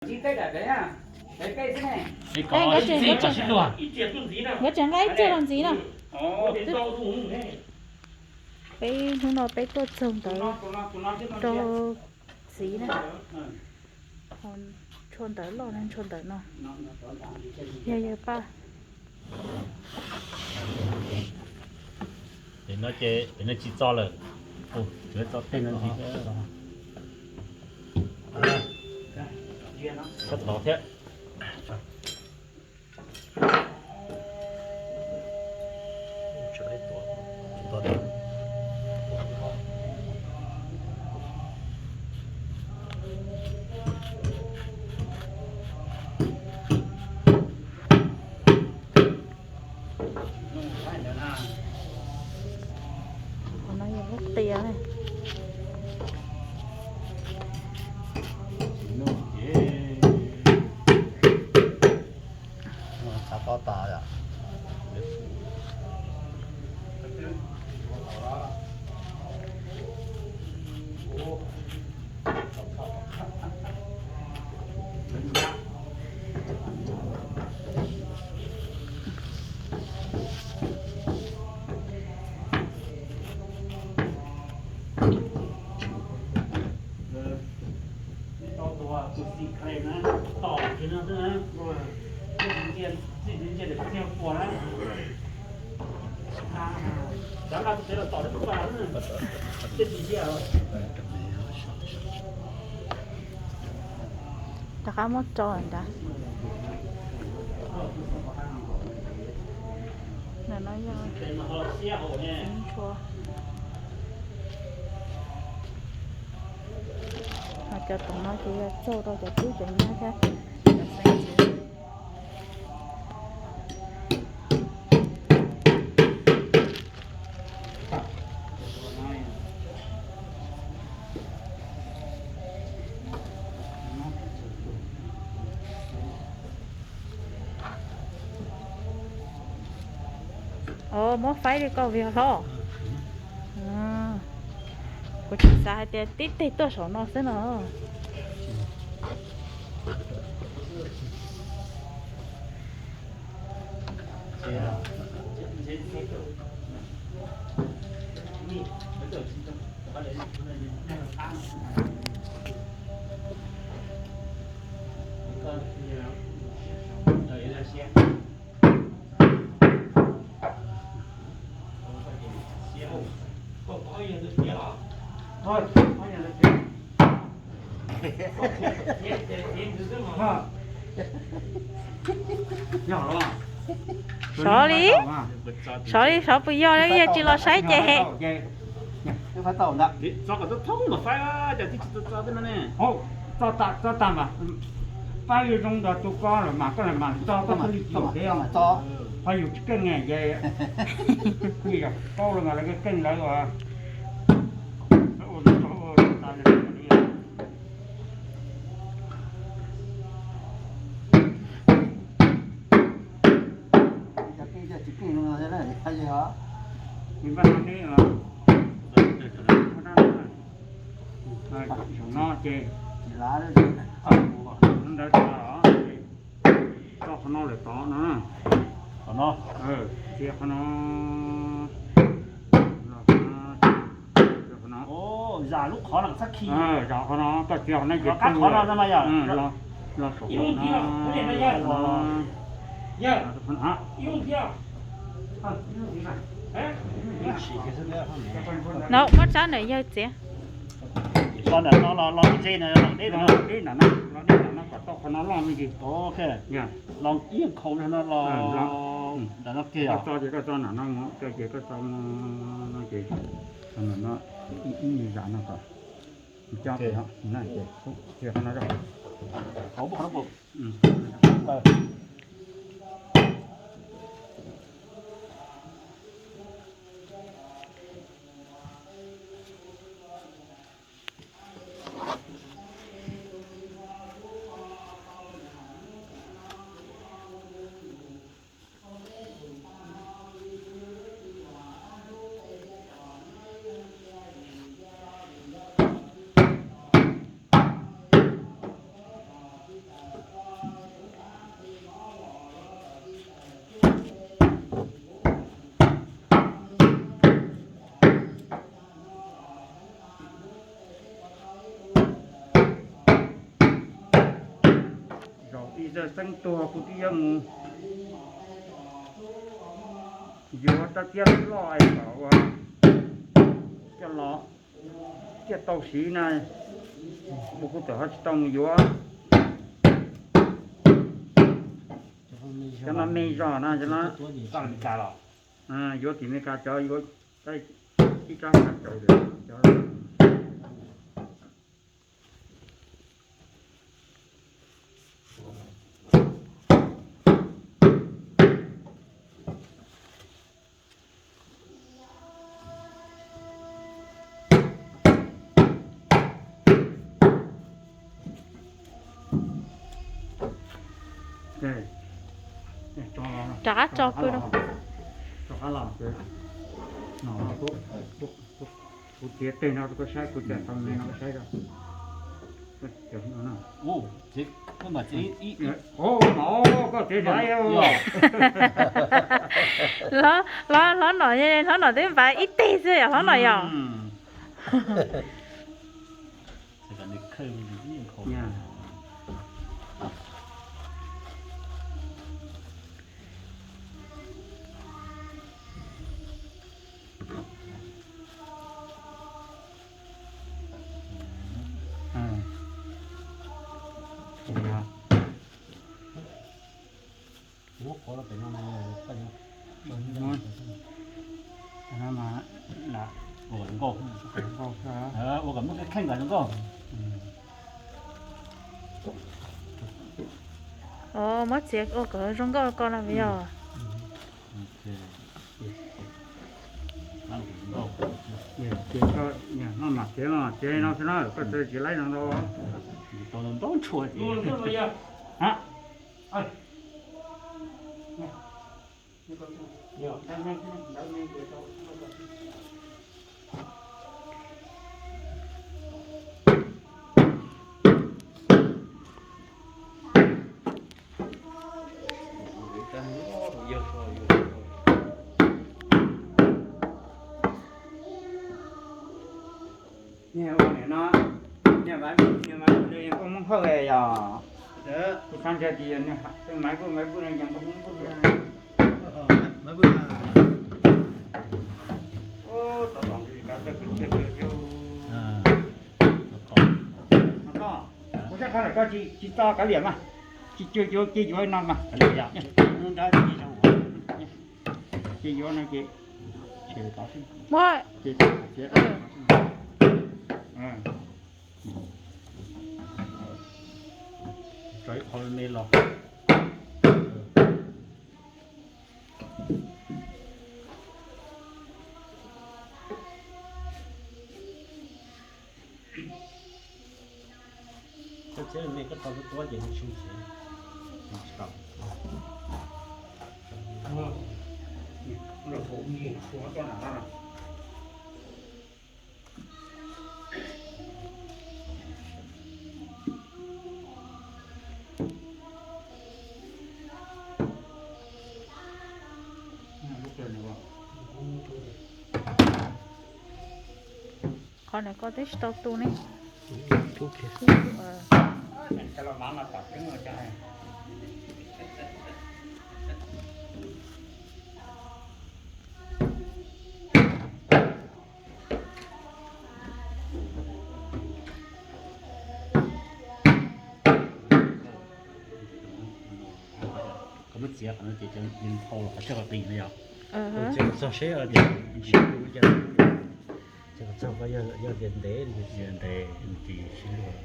Nkawd tseem nqa ib tug los ntxiv no. Peb hnub no peb tuaj txog ntawd rau txiv na. Tshuaj ntawv loj na, tshuaj ntawv no. Yog yawg Paj. Pem no ces pem no tsis txo lawm. Tso tej no ntxiv. Sab tod thiab. Qhov no yog lub qia ne. Xav to tas yom. Tau tus, tus xim kheem na, tom kiag no xwb na. Txij ntsia, txij ntsia txiag puas na. Rov nqa tus tsev los tom rau tus pas na. Tej tus ntsia. Rov qab muab tso nrad. Ntawm no yog ntshua. Ho cov toom no ces yog txaug rau cov tub cov nyab thiab. Muab faib li koj vim hlob. Kuv tsis xav hais tias tib teg tuaj saum no xwb no. Sov li, sov li, sov puas yog, yog tsis los saib ces. Tso kom tau thoob mas faib, cas tib tsis tau tso tej no ne. Tso tag mas, pab yus zoo nrog tus ko los mas koj los mas tso koj thiaj li tso thiab. Ho yus tsis keej ne ces, yog paub los mas lawv keej lawv os. Saum no ces, ntawd tso, tso qhov no lawm tod no. Qhov no, txiav qhov no, qhov no, zam lub qhov no txhob khi, zam qhov no, koj txiav qhov no ces qab qhov no no mas yog, los saum no. No muab tsab ntawm yawg txiav. Los ntawm no los, los deb ntawm no, los deb ntawm no kom tau qhov no loj me ntsis. Los ib khoom no los ntawm no kiag. Koj tso ces koj tso nram no, ces koj tso no ces, ib nyuag zam no kom, coj no ces, qhov no, qhov no. Ntxawg Xeeb tuag kuv twb yuav mus yuav rab txiab loj es kom ua coj los thiaj tau siv na, ua kuv txawm ho tsis tau mus yuav. Cov no me zog na, cov no yuav tim Meskas cov yuav ib rab txaus cov. Rov qab tso pw rau. Rov qab los, kuv txiav teg no rau koj saib, kuv txiav tau me no koj saib rau. Koj txiav, hlob nom, hlob nom twb npav ib teg xwb yom hlob nom yom. Ua kom muab kheej kom zoo nkauj. Muab txiav ua kom zoo nkauj ko no yog. Txiav no, txiav no xwb na, koj txiav tsis laib no no. Tau ntau ntau ntshua. Niag ua niam no, niag Maiv Vwj, niag Maiv Vwj nws yog nkauj Hmoob Hawj yog. Kuv xav ntshai tias niag Maiv Vwj, Maiv Vwj no yog nkauj Hmoob Hawj. Maiv Vwj, ub, tau los ntsib kav tawg kwv txhiaj kawg thiab. Kuv saib qhov lawm koj tsis txo kav liam mas, tsis cuag yuav ces yuav no mas. Ces yuav no ces, ces tau, ces tau, ces tau. Tso ib qho me los. Koj txiav me koj tau lub tuab ces nws tsis tsis tau. Qhov no koj twb tsis tau tu ne. Koj muab txiav qhov no ces cov nthau los qhov txog qhov qis no yog. Txiav kom txog seb tias ntsis tu cas, txiav kom txog koj yog tias ntev, ntev ntsis sib luag.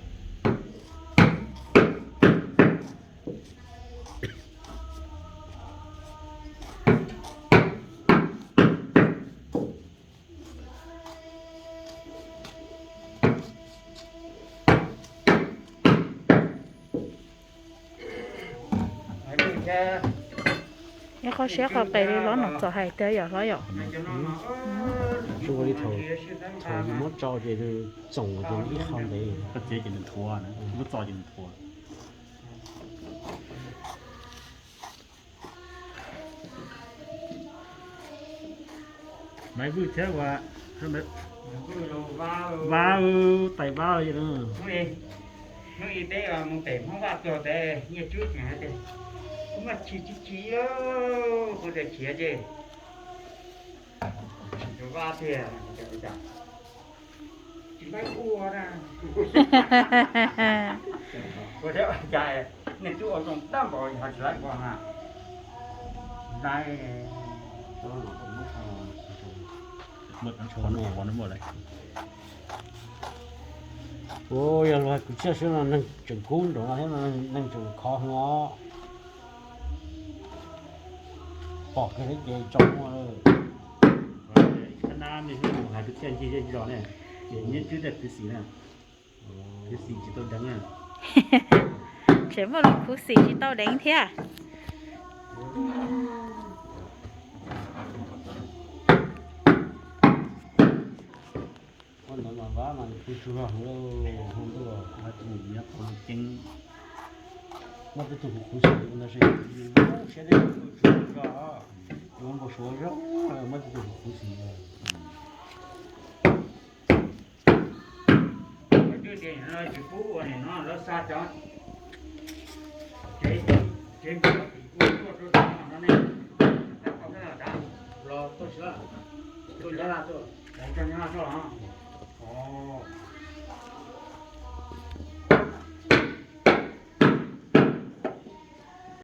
Ib qho siab qhov qis li hlob no txawm hais tiag yom hlob yom. Thaum yus muab tsau ces nws txoom ces nws ib qho ntev. Koj txiav ces nws nthuav, muab txo ces nws nthuav. Maiv Vwj thiab ua, Vab, tais Vab. Hnub ib peb mus pem Hmoob Vaj txog pem Nyiaj Tswb ces hais tias, kuv mas chim chim chim, kuv tias khiav ces tsis tau Vaj tiag, tsis laib ua na. Kuv thiaj ua cas, nej twb ua zoo tag npaum ho tsis laib ua na. Laib. Ua yog luag hais kwv txhiaj xwb no neeg tseem kub nraud no thiab no, neeg tseem khov heev os. Pom kiag thiab ces tso muag lawm. Ib khab nab me hnub mus hais kwv txhiaj ncig zej ncig zos ne, ces Nyiaj Tswb tej khuv xim na, khuv xim tsis tau deev na. Tseem muaj lus khuv xim tsis tau deev thiab. Ua ntawd mas vab mas kuv tsuag heev lauj, hu ntuj, vab tus nyiam qhov ceeb. Muaj tej tug khuv khuv xim ntawd ces yus lub siab deb yus tsuag zog, yus npau suav zog, muaj tej tug khuv khuv xim. Tsis pub ua nim no lawv xa cov tsev, tsev npua tim ua tuaj rau no ne, tab tom los tuaj tsis laj, tuaj nyob laj tuaj, coj nyob laj tuaj los.